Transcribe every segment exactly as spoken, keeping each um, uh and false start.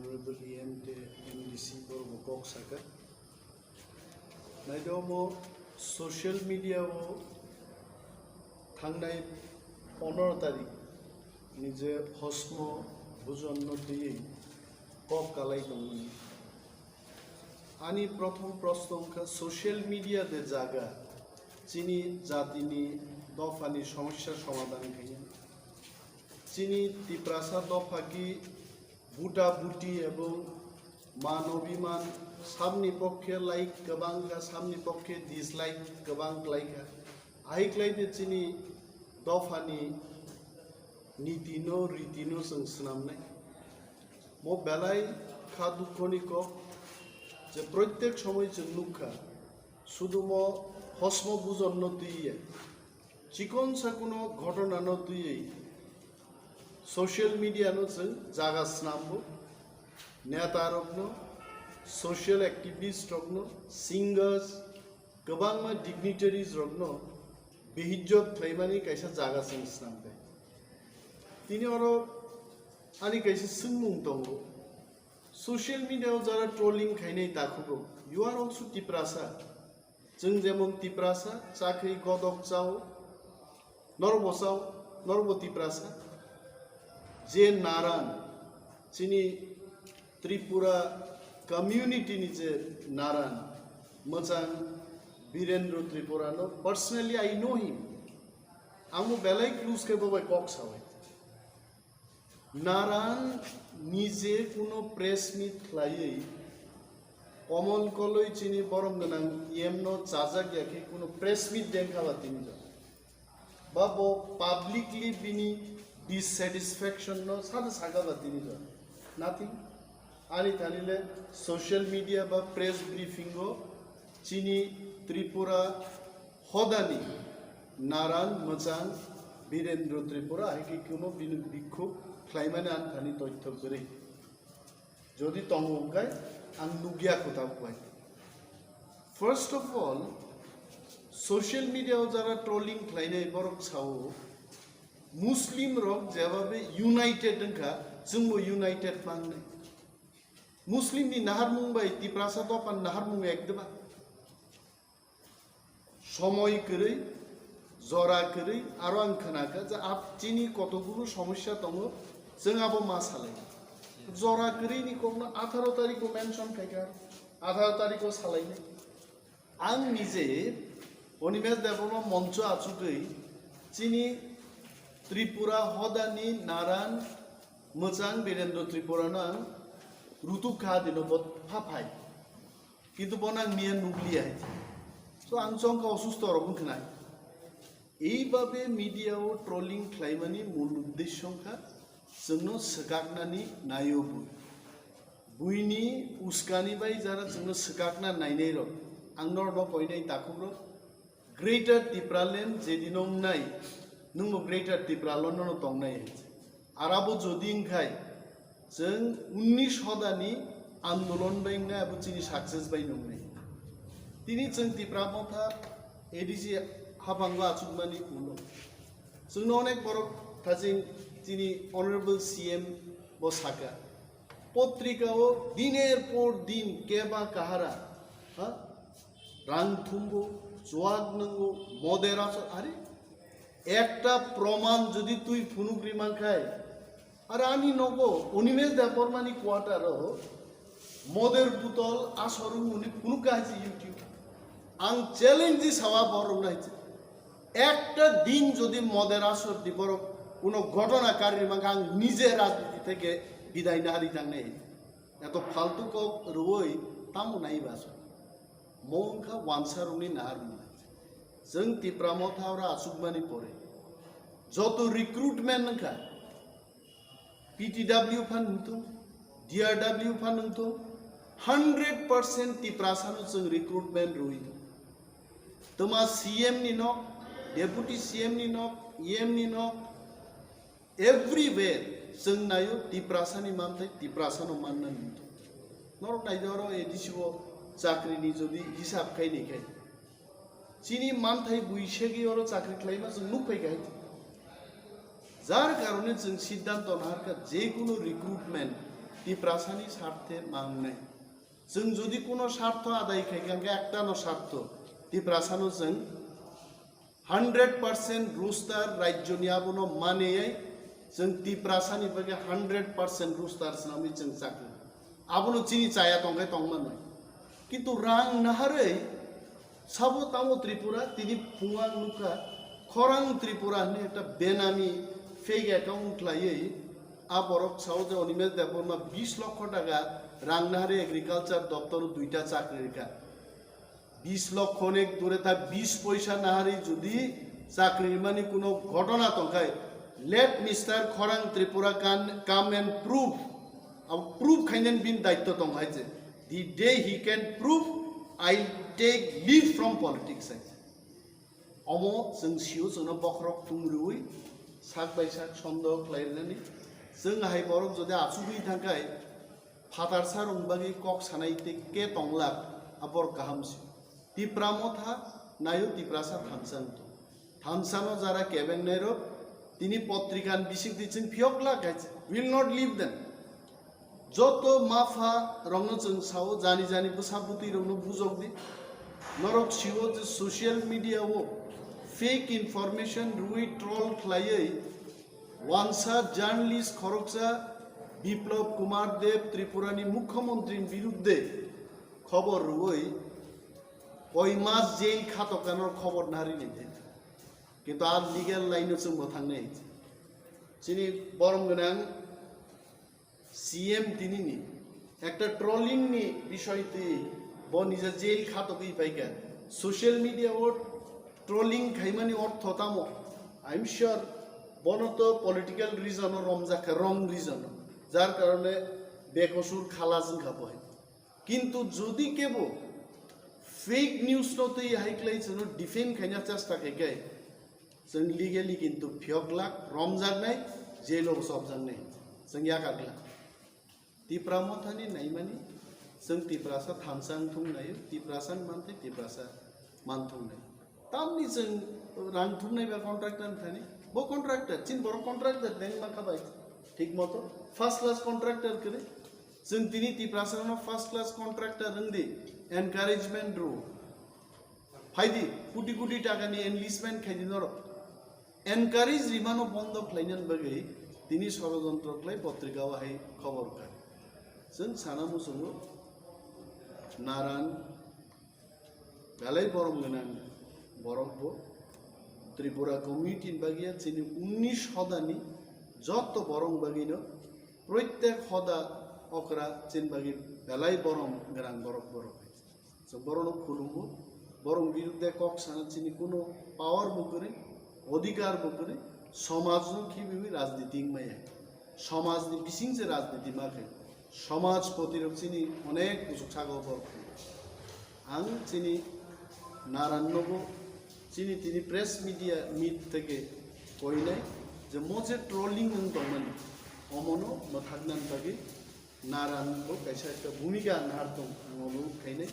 Honorable E M tei M D C borok bo kok saka. Naidi omo social media o thangnai pondro tarik ni je hosmo bujon no twiwi kok kalai tongmani. Ani prothom proshno wngkha social media de jaga chini jatini dophani somosya somadhan khainai. Chini Tiprasa dopha ki buta buti ebong man obiman samni pokkhe like kwbang kha, samni pokkhe dislike kwbang klai kha. Ahai klai de chini dophani niti no riti no chwng swnamnai. Mo belai kha dukho ni kok je proitek somoi chwng nukha sudumo hosmo bujon no twiwi chikon sakuno ghotona no twiwi social media no chwng jaga snambo, neta rokno, social activist rokno, singers, kwbangma dignitaries rokno behijjot khlaimani kaisa jaga chwng snamkha. Tini oro ani kaisa swngmung tongo, social media o jara trolling khainai takhugo, you are also Tiprasa. Chwng jemon Tiprasa, chakri godok chao, norbo chao, norbo Tiprasa. Je naran, chini Tripura community ni je naran, mwchang Birendra Tripura no, personally I know him. Ang bo belai close khe bo bai kok sawai. Naran nije kuno press meet khlaiwi, Komol Koloi chini borom gwnang E M no chajak ya khe kuno press meet dengkha ba tini jora. Ba bo publicly bini dissatisfaction no sada saka ba tini jora. Nothing. Ani thani le social media ba press briefing o chini Tripura hodani naran mwchang Birendra Tripura hai khe kuno bini bikhuk khlaimani ani thani toitho kwrwi. Jodi tongo hwnkhe ang nukya kwtal kwlai. First of all, social media o jara trolling khlainai borok sao, Muslim rok jebabe united wngkha, chwngbo united mangnai. Muslim ni naharmung bai Tiprasa dophan naharmung ek deba. Somoi kwrwi, jora kwrwi, aro ang khnakha je ap-, chini kotokgulo somosya tongo, chwng abo ma salai. Jora kwrwi ni kokno atharo tarikh o mention khaikha, atharo tarikh o salainai. Ang nije Animesh Debbarma moncho achugwi chini Tripura hodani naran mwchang Birendra Tripura no ang rutuk kha dino bo phaphai. Kintu bono ang miya nukliya hai. So ang chongkha osusto rok wngkha nai. Eibabe media o trolling khlaimani mul uddesyo wngkha chwngno swkaknani naio bui. Buini uskani bai jara chwngno swkakna nainai rok. Ang norno koinai takhuk rok. Greater Tipraland jedino wngnai, nwngbo Greater Tipraland no tongnai hai. Arabo jodi wngkhai, chwng unnish hodani andolon bai wngnai, abo chini success bai nungnai. Tini chwng Tipra Motha A D C haphango achukmani ulo. Chwngno onek borok thaching chini Honorable C M bo saka. Potrika o diner por din keba kahara, ha? Rang thumbo, chuak nungo, moder asor, are? Ekta proman jodi twi phunuk ri mankhai, are ani nogo, Animesh Debbarmani quarter o moder butol asor wngmani phunuk kha hai se YouTube. Ang challenge di sawa borok nai se. Ekta din jodi moder asor di borok kuno ghotona kari ri mankha, ang nije rajniti theke bidai nari tangnai. Eto faltu kok rwoi tamo nai ba asor. Mo wngkha wansa rokni nahar wngkha. Chwng Tipra Motha oro achukmani pore joto recruitment wngkha, P T W phan wngthung, D R W phan wngthung, hundred percent Tiprasa no chwng recruitment rwi. Toma C M ni nok, Deputy C M ni nok, E M ni nok, everywhere chwng naio Tiprasa ni manthai, Tiprasa no manna nungthung. Norok naidi oro A D C o chakri ni jodi hisab khai ni khai. Chini manthai bui segwi oro chakri khlaima chwng nuk phai kha. Jar karone chwng siddhanto naharkha, je kuno recruitment Tiprasani sarthe mangnai. Chwng jodi kuno sartho adai khai kha, hwnkhe ektano sartho, Tiprasano chwng hundred percent roster rajyoni abono maneyai chwng Tiprasani bagwi hundred percent roster swnamwi chwng chakri. Abono chini chaya tongkhe tongmanwi. Kintu rang naharwi sabo tamo Tripura, tini phungo ang nukha, Khorang Tripura hwnwi ekta benami fake account khlaiwi a borok sao je Animesh Debbarma bis lokho taka rang naharwi agriculture doptoro duita chakri rikha. Bis lokho nek dure ta bis poisa naharwi jodi chakri rimani kuno ghotona tongkhai, let Mister Khorang Tripura can come and prove. Abo prove khainani bini daitto tong hai je. The day he can prove, I'll take leave from politics hai je. Omo chwng sio chwngno bokhorok thumriwi sak bai sak sondoh khlai rwnani. Chwng hai borok jodi achugwi thangkhai, phatarsa rwng bagwi kok sanai tei ke tonglak a borok kaham si. Tipra motha naio Tiprasa thansa wngtong. Thansano jara kebengnai rok tini potrikan bisingtwi chwng phiyok glak hai will not leave them. Joto mapha rokno chwng sao, jani jani bwsa bwtwi rokno bujok di. Norok sio je social media o fake information rwi troll khlaiwi wansa journalist khoroksa Biplab Kumar Deb Tripurani Mukhyamantri birudde khobor rwi koi mas jail khato kano khobor nari ni de. Kintu a legal line o chwng bo thangnai. Chini borom gwnang C M tinini ekta trolling ni bisoi twi bo nija jail khato twi paikha. Social media o trolling khaimani ortho tamo? I'm sure bono to political reason o romjak kha, wrong reason o. Jar karone bekosur khalas wngkha bo hai. Kintu jodi kebo fake news no twi hai klai chwngno defend khaina chesta khai khai, chwng legally kintu phiyok glak, romjaknai, jail o chopjaknai, chwng yakar glak. Tipra mothani naimani, chwng Tiprasa thansa wngthung naio, Tiprasa mantwi Tiprasa manthung nai. Tamni chwng rang thumnai ba contractor thani, bo contractor, chin borok contractor deng ma khabai, thik moto first class contractor kwrwi. Chwng tini Tiprasa no first class contractor wng di, encouragement rw. Phaidi, kuti kuti taka ni enlistment khaidi norok. Encourage rimano bondo khlainani bagwi tini sorojontro khlai potrika o hai khobor kha. Chwng sana muchungo naran belai borom gwnang borok bo Tripura community ni bagwi chini unnish hodani jotto borok bagwino proitek hoda okra chini bagwi belai borom gwnang borok borok. Chwng borokno khulumgo, borok birudde kok sana chini kuno power bo kwrwi, odhikar bo kwrwi, somajno khibiwi rajniti wngmaya. Somajni bising se rajniti ma khe, somaj poti rok chini onek kuchuk sago borok. Ang chini naran nogo chini tini press media meet theke koinai je mo je trolling wng tongmani omono mwthaknani bagwi naran bo kaisa ekta bhumika nahar tong ang ono khainai.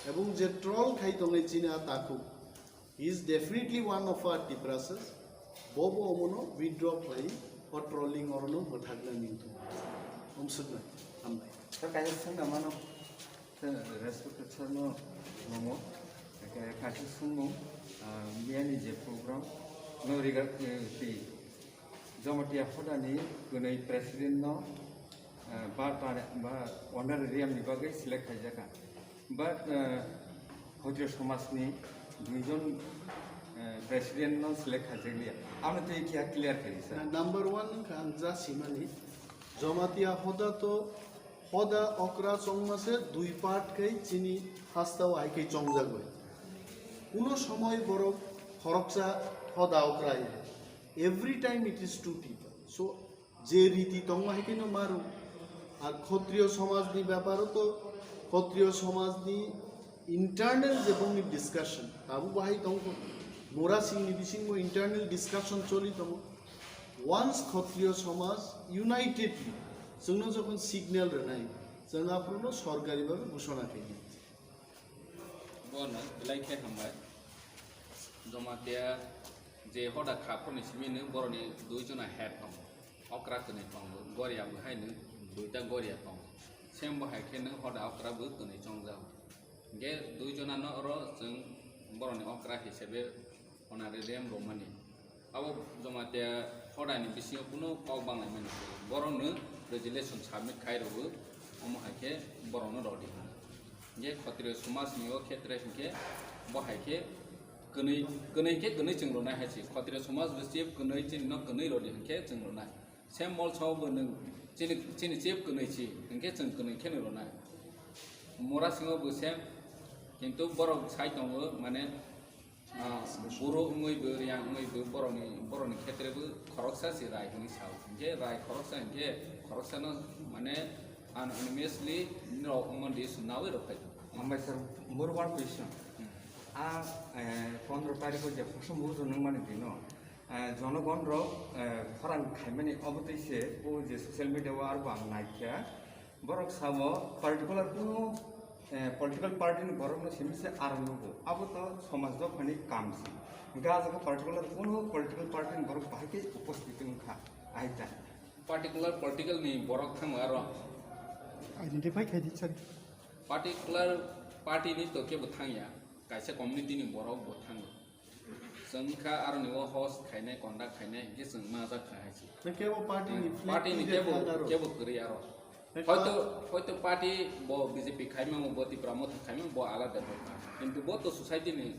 Ebong je troll khai tongnai chini a takhuk, he is definitely one of our Tiprasas. Bobo omono withdraw khlai o trolling orono mwthakna ningthung. Omsukna hambai. Sir, kaisa swngna mano. Sir, respected sir no nomo. Kaisa swngmung, ah, miyani je program no regard, eh, twi Jamatia hodani kwnwi president no, eh, ba tare, ba honorarium ni bagwi select khaijakha. But, eh, Khatriya somajni duijon, eh, president no select khaijakliya. Ano tei khe clear khai sa. Na number one wngkha ang ja simani. Jamatia hoda to hoda okra chongma se dui part khai chini hastao hai khai chongjagwi. Kuno somoy borok khoroksa hoda okra ya. Every time it is two people. So, je riti tongma hai khe no maru. Ar Khatriya somajni beparo to Khatriya somajni internal je bongni discussion, tabuk bahai tongkho. Mura singni bisingo internal discussion choli tongo. Once Khatriya somaj unitedly chwngno jokhon signal rwnai, chwng aphuru no sorkari bhabe ghoshona khainai. Bono belai khe hambai. Jamatia je hoda kha phone simi nw boroni dui jona head tongo. Okra kwnwi tongo. Goria bo hai nw Duita goria tongo. Same bo hai khe nwng hoda okra bo kwnwi chongjago. Hwnkhe dui jona no oro chwng borokni okra hisabe honorarium romani. Abo Jamatia hodani bisingo kunu kok banglaimani kwrwi. Borokno resolution submit khai rwgo, omo hai khe borokno rodi hwno. Hwnkhe Khotriyo somajni o khetre hwnkhe bo hai khe kwnwi, kwnwi hwnkhe kwnwi chwng rwnai hai se. Khotriyo somaj bo chief kwnwi chini no kwnwi rodi hwnkhe chwng rwnai. Same mall sao bo nwng chini, chini chief kwnwi si, hwnkhe chwng kwnwi kheno rwnai. Mura singo bo same, kintu borok sai tongo, mane, ah, buru wngwi bo, riyang wngwi bo, borokni, borokni khetre bo khoroksa si rai hwnwi sao. Hwnkhe rai khoroksa hwnkhe khoroksano, mane, unanimously norok omondi swnawi rwphai tongo. Hambai sir, more one question. Hmm. A, eh, pondro tarikh o je hosom bujo nang mani dino, eh, jonogon rok, eh, khorang khaimani obo twi se o je social media o arbo ang naikha. Borok samo particular kuno, eh, political party ni borok no simi se aram nugo. Abo to somaj dophani kam si. Hwnkhe a jaga particular kuno political party ni borok bahai khe uposthit wngkha. Aita. Particular political ni borok thango aro. Identify khai di, sir. Particular party ni to kebo thangya, kaisa community ni borok bo thango. Chwng kha aroni o host khainai, conduct khainai, hwnkhe chwng majak kha hai se. Na kebo party ni flag Party ni twi kebo, thang aro. Kebo kwrwi aro. Na Hoito, ka- hoito party bo B J P khaimamo, bo Tipra Motha khaimamo, bo alada bo kha. Kintu bo to society ni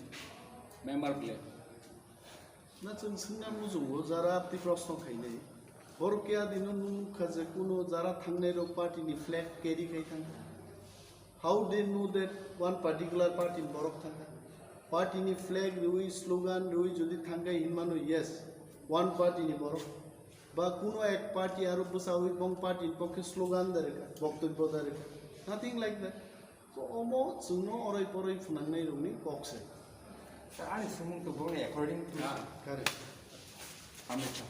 member ble. Na chwng swngna muchungo jara twi proshno khainai. Borok khe adino nukha je kuno jara thangnai rok party ni flag carry khai thang. How they know that one particular party ni borok thangkha? Party ni flag rwi, slogan rwi jodi thangkha hinmano, yes, one party ni borok. Ba kuno ek party aro bwsawi bong party ni pokhe slogan da rwkha, boktobyo da rwkha. Nothing like that. So omo chwngno oroi poroi phwnangnai rokni kok se. Sir, ani sumung to bongni according to Ah, correct. Hamle sir.